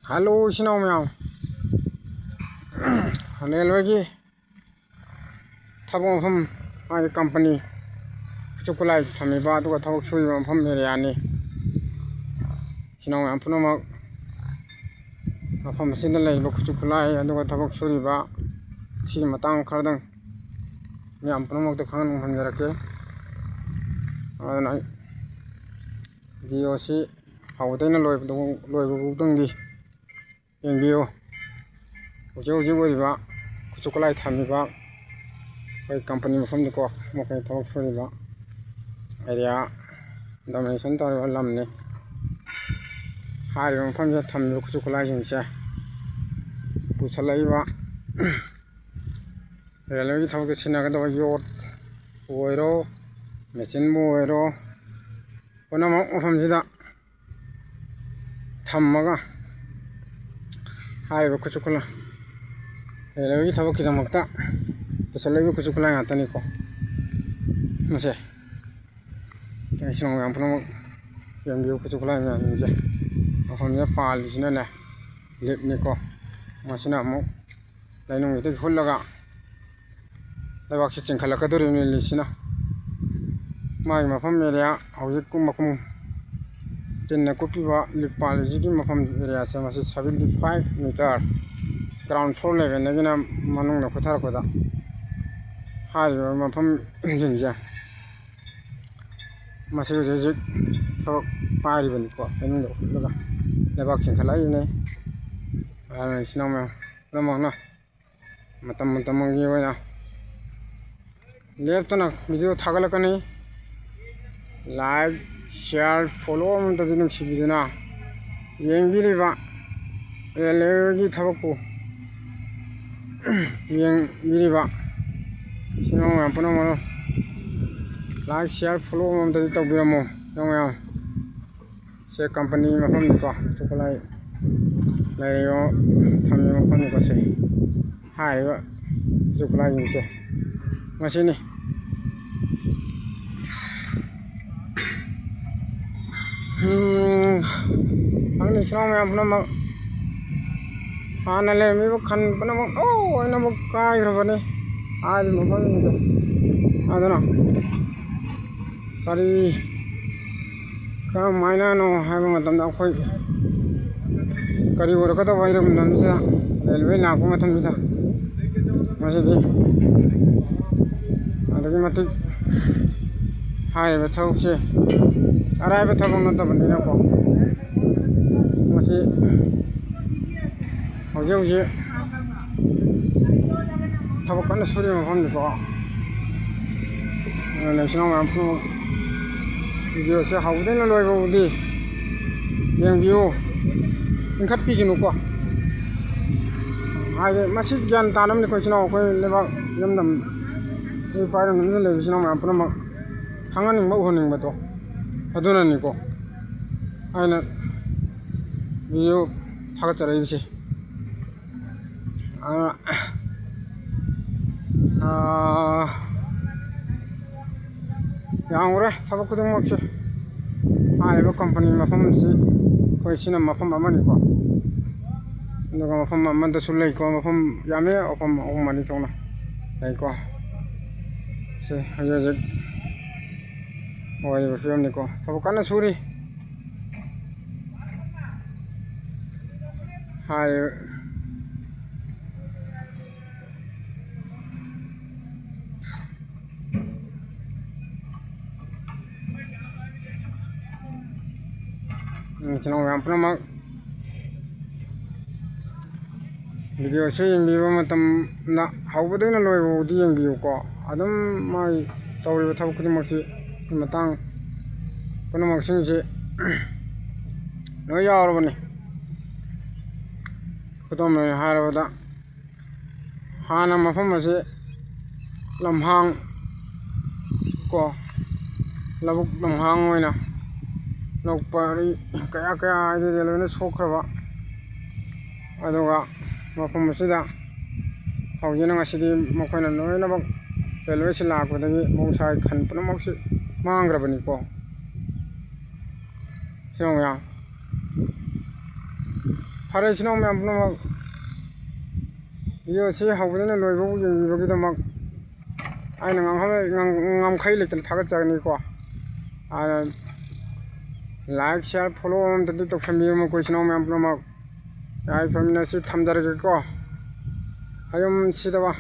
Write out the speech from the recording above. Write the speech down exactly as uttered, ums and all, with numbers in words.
Hello, ꯏꯆꯤꯟ ꯏꯅꯥꯎ ꯃꯌꯥꯝ꯫ ꯔꯦꯜꯋꯦꯒꯤ ꯊꯕꯛ ꯃꯐꯝ, ꯃꯥꯒꯤ ꯀꯝꯄꯅꯤ, ꯈꯨꯠꯁꯨ ꯈꯨꯠꯂꯥꯏ ꯊꯝꯃꯤꯕ ꯑꯗꯨꯒ ꯊꯕꯛ ꯁꯨꯔꯤꯕ ꯃꯐꯝ ꯑꯦꯔꯤꯌꯥꯅꯤ꯫ ꯏꯆꯤꯟ ꯏꯅꯥꯎ ꯃꯌꯥꯝ ꯄꯨꯝꯅꯃꯛ, ꯃꯐꯝ ꯑꯁꯤꯗ ꯂꯩꯔꯤꯕ ꯈꯨꯠꯁꯨ ꯈꯨꯠꯂꯥꯏ ꯑꯗꯨꯒ ꯊꯕꯛ ꯁꯨꯔꯤꯕ ꯁꯤꯒꯤ ꯃꯇꯥꯡ ꯈꯔꯗꯪ ꯃꯌꯥꯝ ꯄꯨꯝꯅꯃꯛꯇ ꯈꯪꯍꯟꯖꯔꯛꯀꯦ꯫ ꯑꯗꯨꯅ ꯑꯩ ꯚꯤꯗꯤꯑꯣꯁꯤ ꯍꯧꯕꯗꯩꯅ ꯂꯣꯏꯕꯗ-, ꯂꯣꯏꯕ ꯐꯥꯎꯗꯪꯗꯤ ꯌꯦꯡꯕꯤꯌꯨ꯫ ꯍꯧꯖꯤꯛ ꯍꯧꯖꯤꯛ ꯑꯣꯏꯔꯤꯕ ꯈꯨꯠꯁꯨ ꯈꯨꯠꯂꯥꯏ ꯊꯝꯃꯤꯕ ꯑꯩꯈꯣꯏ ꯀꯝꯄꯅꯤ ꯃꯐꯝꯗꯀꯣ, ꯃꯈꯣꯏ ꯊꯕꯛ ꯁꯨꯔꯤꯕ ꯑꯦꯔꯤꯌꯥ, ꯗꯣꯃꯤꯅꯦꯁꯟ ꯇꯧꯔꯤꯕ ꯂꯝꯅꯤ꯫ ꯍꯥꯏꯔꯤꯕ ꯃꯐꯝꯁꯤꯗ ꯊꯝꯃꯤꯕ ꯈꯨꯠꯁꯨ ꯈꯨꯠꯂꯥꯏꯁꯤꯡꯁꯦ ꯄꯨꯁꯜꯂꯛꯏꯕ ꯔꯦꯜꯋꯦꯒꯤ ꯊꯕꯛꯇ ꯁꯤꯖꯤꯟꯅꯒꯗꯕ ꯌꯣꯠꯄꯨ ꯑꯣꯏꯔꯣ, ꯃꯦꯆꯤꯟꯕꯨ ꯑꯣꯏꯔꯣ, ꯄꯨꯝꯅꯃꯛ ꯃꯐꯝꯁꯤꯗ ꯊꯝꯃꯒ ꯍꯥꯏꯔꯤꯕ ꯈꯨꯠꯁꯨ ꯈꯨꯠꯂꯥꯏ, ꯔꯦꯜꯋꯦꯒꯤ ꯊꯕꯛꯀꯤꯗꯃꯛꯇ ꯄꯨꯁꯜꯂꯛꯏꯕ ꯈꯨꯠꯁꯨ ꯈꯨꯠꯂꯥꯏ ꯉꯥꯛꯇꯅꯤꯀꯣ ꯃꯁꯦ꯫ ꯏꯆꯤꯟ ꯏꯅꯥꯎ ꯃꯌꯥꯝ ꯄꯨꯝꯅꯃꯛ ꯌꯦꯡꯕꯤꯌꯨ, ꯈꯨꯠꯁꯨ ꯈꯨꯠꯂꯥꯏ ꯃꯌꯥꯝꯁꯤꯡꯁꯦ꯫ ꯃꯐꯝꯁꯤꯗ ꯄꯥꯜꯂꯤꯁꯤꯅꯅꯦ ꯂꯤꯞꯅꯤꯀꯣ꯫ ꯃꯁꯤꯅ ꯑꯃꯨꯛ ꯂꯩꯅꯨꯡꯁꯤꯗꯒꯤ ꯍꯨꯠꯂꯒ ꯂꯩꯕꯥꯛꯁꯤ ꯆꯤꯡꯈꯠꯂꯛꯀꯗꯧꯔꯤꯕꯅꯤ ꯂꯤꯞꯁꯤꯅ꯫ ꯃꯥꯒꯤ ꯃꯐꯝ ꯑꯦꯔꯤꯌꯥ ꯍꯧꯖꯤꯛ ꯀꯨꯝ-, ꯃꯈꯨꯝ ꯇꯤꯟꯅ ꯀꯨꯞꯄꯤꯕ ꯂꯤꯞ ꯄꯥꯜꯂꯤꯁꯤꯒꯤ ꯃꯐꯝ ꯑꯦꯔꯤꯌꯥꯁꯦ, ꯃꯁꯤ seventy five meter, ground floor levelꯗꯒꯤꯅ ꯃꯅꯨꯡꯗ ꯍꯨꯠꯊꯔꯛꯄꯗ ꯍꯥꯏꯔꯤꯕ ꯃꯐꯝꯁꯤꯡꯁꯦ, ꯃꯁꯤ ꯍꯧꯖꯤꯛ ꯍꯧꯖꯤꯛ ꯊꯕꯛ ꯄꯥꯏꯔꯤꯕꯅꯤꯀꯣ꯫ ꯃꯅꯨꯡꯗ ꯍꯨꯠꯂꯒ ꯂꯩꯕꯥꯛ ꯆꯤꯡꯈꯠꯂꯛꯏꯕꯅꯤ꯫ ꯑꯗꯨꯅ ꯏꯆꯤꯟ ꯏꯅꯥꯎ ꯃꯌꯥꯝ ꯄꯨꯝꯅꯃꯛꯅ ꯃꯇꯝ ꯃꯇꯝꯒꯤ ꯑꯣꯏꯅ ꯂꯦꯞꯇꯅ ꯚꯤꯗꯤꯑꯣ ꯊꯥꯒꯠꯂꯛꯀꯅꯤ꯫ Like, share, follow ꯑꯃꯝꯇꯗꯤ ꯅꯨꯡꯁꯤꯕꯤꯗꯨꯅ ꯌꯦꯡꯕꯤꯔꯤꯕ ꯔꯦꯜꯋꯦꯒꯤ ꯊꯕꯛꯄꯨ ꯌꯦꯡꯕꯤꯔꯤꯕ ꯏꯆꯤꯟ ꯏꯅꯥꯎ ꯃꯌꯥꯝ ꯄꯨꯝꯅꯃꯛ like, share, follow ꯑꯃꯝꯇꯗꯤ ꯇꯧꯕꯤꯔꯝꯃꯨ ꯏꯆꯤꯟ ꯏꯅꯥꯎ ꯃꯌꯥꯝ꯫ ꯁꯦ ꯀꯝꯄꯅꯤ ꯃꯐꯝꯅꯤꯀꯣ, ꯈꯨꯠꯁꯨ ꯈꯨꯠꯂꯥꯏ ꯂꯩꯔꯤꯕ, ꯊꯝꯃꯤꯕ ꯃꯐꯝꯅꯤꯀꯣ꯫ ꯁꯦ ꯍꯥꯏꯔꯤꯕ ꯈꯨꯠꯁꯨ ꯈꯨꯠꯂꯥꯏꯁꯤꯡꯁꯦ ꯃꯁꯤꯅꯤ꯫ ꯎꯝ, ꯈꯪꯗꯦ, ꯏꯆꯤꯟ ꯏꯅꯥꯎ ꯃꯌꯥꯝ ꯄꯨꯝꯅꯃꯛ, ꯍꯥꯟꯅ ꯂꯩꯔꯝꯃꯤꯕ ꯈꯟ ꯄꯨꯝꯅꯃꯛ ꯂꯣꯏꯅꯃꯛ ꯀꯥꯏꯈ꯭ꯔꯕꯅꯤ꯫ ꯍꯥꯏꯔꯤꯕ ꯃꯐꯝꯁꯤꯡꯗꯣ꯫ ꯑꯗꯨꯅ ꯀꯔꯤ, ꯀꯔꯝꯍꯥꯏꯅꯅꯣ ꯍꯥꯏꯕ ꯃꯇꯝꯗ, ꯑꯩꯈꯣꯏ ꯀꯔꯤ ꯑꯣꯏꯔꯛꯀꯗꯕ ꯍꯥꯏꯔꯕ ꯃꯇꯝꯁꯤꯗ, ꯔꯦꯜꯋꯦ ꯂꯥꯛꯄ ꯃꯇꯝꯁꯤꯗ, ꯃꯁꯤꯗꯤ ꯑꯗꯨꯛꯀꯤ ꯃꯇꯤꯛ ꯍꯥꯏꯔꯤꯕ ꯊꯕꯛꯁꯦ ꯑꯔꯥꯏꯕ ꯊꯕꯛ ꯅꯠꯇꯕꯅꯤꯅꯀꯣ, ꯃꯁꯤ ꯍꯧꯖꯤꯛ ꯍꯧꯖꯤꯛ ꯊꯕꯛ ꯀꯟꯅ ꯁꯨꯔꯤꯕ ꯃꯐꯝꯅꯤꯀꯣ꯫ ꯑꯗꯨꯅ ꯏꯆꯤꯟ ꯏꯅꯥꯎ ꯃꯌꯥꯝ ꯄꯨꯝꯅꯃꯛ videoꯁꯦ ꯍꯧꯕꯗꯩꯅ ꯂꯣꯏꯕ ꯐꯥꯎꯗꯤ ꯌꯦꯡꯕꯤꯌꯨ, ꯏꯟꯈꯠꯄꯤꯒꯅꯨꯀꯣ꯫ ꯍꯥꯏꯗꯤ ꯃꯁꯤ ꯒ꯭ꯌꯥꯟ ꯇꯥꯅꯕꯅꯤꯀꯣ, ꯏꯆꯤꯟ ꯏꯅꯥꯎ ꯑꯩꯈꯣꯏ ꯂꯩꯕꯥꯛ ꯏꯔꯝꯗꯝ ꯏꯄꯥ ꯏꯔꯝꯗꯝꯁꯤꯗ ꯂꯩꯕ ꯏꯆꯤꯟ ꯏꯅꯥꯎ ꯃꯌꯥꯝ ꯄꯨꯝꯅꯃꯛ ꯈꯪꯍꯟꯅꯤꯡꯕ, ꯎꯍꯟꯅꯤꯡꯕꯗꯣ ꯑꯗꯨꯅꯅꯤꯀꯣ ꯑꯩꯅ video ꯊꯥꯒꯠꯆꯔꯛꯏꯕꯁꯦ꯫ ꯑꯥ, ꯑꯥ, ꯌꯥꯝꯈ꯭ꯔꯦ ꯊꯕꯛ ꯈꯨꯗꯤꯡꯃꯛꯁꯦ꯫ ꯍꯥꯏꯔꯤꯕ company ꯃꯐꯝꯁꯤ ꯑꯩꯈꯣꯏ ꯁꯤꯅ ꯃꯐꯝ ꯑꯃꯅꯤꯀꯣ꯫ ꯑꯗꯨꯒ ꯃꯐꯝ ꯑꯃꯗꯁꯨ ꯂꯩꯀꯣ, ꯃꯐꯝ ꯌꯥꯝꯃꯤ, ꯃꯐꯝ ꯑꯍꯨꯝ ꯃꯔꯤ ꯊꯣꯛꯅ ꯂꯩꯀꯣ꯫ ꯁꯤ ꯍꯧꯖꯤꯛ ꯍꯧꯖꯤꯛ ꯑꯣꯏꯔꯤꯕ ꯐꯤꯕꯝꯅꯤꯀꯣ꯫ ꯊꯕꯛ ꯀꯟꯅ ꯁꯨꯔꯤ꯫ ꯍꯥꯏꯔꯤꯕ ꯏꯆꯤꯟ ꯏꯅꯥꯎ ꯃꯌꯥꯝ ꯄꯨꯝꯅꯃꯛ videoꯁꯦ ꯌꯦꯡꯕꯤꯕ ꯃꯇꯝꯗ ꯍꯧꯕꯗꯩꯅ ꯂꯣꯏꯕ ꯐꯥꯎꯗꯤ ꯌꯦꯡꯕꯤꯌꯨꯀꯣ꯫ ꯑꯗꯨꯝ ꯃꯥꯒꯤ ꯇꯧꯔꯤꯕ ꯊꯕꯛ ꯈꯨꯗꯤꯡꯃꯛꯁꯤ ꯃꯇꯥꯡ ꯄꯨꯝꯅꯃꯛꯁꯤꯡꯁꯤ ꯂꯣꯏ ꯌꯥꯎꯔꯕꯅꯤ꯫ ꯈꯨꯗꯝ ꯑꯣꯏꯅ ꯍꯥꯏꯔꯕꯗ, ꯍꯥꯟꯅ ꯃꯐꯝ ꯑꯁꯤ ꯂꯝꯍꯥꯡ ꯀꯣ, ꯂꯧꯕꯨꯛ ꯂꯝꯍꯥꯡ ꯑꯣꯏꯅ ꯂꯧ ꯄꯔꯤ ꯀꯌꯥ ꯀꯌꯥ ꯍꯥꯏꯗꯨꯗꯤ ꯂꯣꯏꯅ ꯁꯣꯛꯈ꯭ꯔꯕ꯫ ꯑꯗꯨꯒ ꯃꯐꯝ ꯑꯁꯤꯗ ꯍꯧꯖꯤꯛꯅ ꯉꯁꯤꯗꯤ ꯃꯈꯣꯏꯅ ꯂꯣꯏꯅꯃꯛ ꯔꯦꯜꯋꯦꯁꯤ ꯂꯥꯛꯄꯗꯒꯤ ꯃꯍꯧꯁꯥꯒꯤ ꯈꯟ ꯄꯨꯝꯅꯃꯛꯁꯤ ꯃꯥꯡꯈ꯭ꯔꯕꯅꯤꯀꯣ꯫ ꯏꯆꯤꯟ ꯏꯅꯥꯎ ꯃꯌꯥꯝ, ꯐꯔꯦ, ꯏꯆꯤꯟ ꯏꯅꯥꯎ ꯃꯌꯥꯝ ꯄꯨꯝꯅꯃꯛ, Video ꯑꯁꯤ ꯍꯧꯕꯗꯩꯅ ꯂꯣꯏꯕ ꯐꯥꯎ ꯌꯦꯡꯕꯤꯕꯒꯤꯗꯃꯛ ꯑꯩꯅ ꯉꯝꯈꯩ ꯂꯩꯇꯅ ꯊꯥꯒꯠꯆꯔꯤꯀꯣ꯫ ꯑꯗꯨꯅ like, share, follow ꯑꯃꯇꯗꯤ ꯇꯧꯁꯟꯕꯤꯔꯝꯃꯨ ꯑꯩꯈꯣꯏ ꯏꯆꯤꯟ ꯏꯅꯥꯎ ꯃꯌꯥꯝ ꯄꯨꯝꯅꯃꯛ꯫ ꯌꯥꯏꯐꯃꯤꯟꯅꯁꯤ, ꯊꯝꯖꯔꯒꯦꯀꯣ꯫ ꯍꯌꯨꯝ ꯁꯤꯗꯕ꯫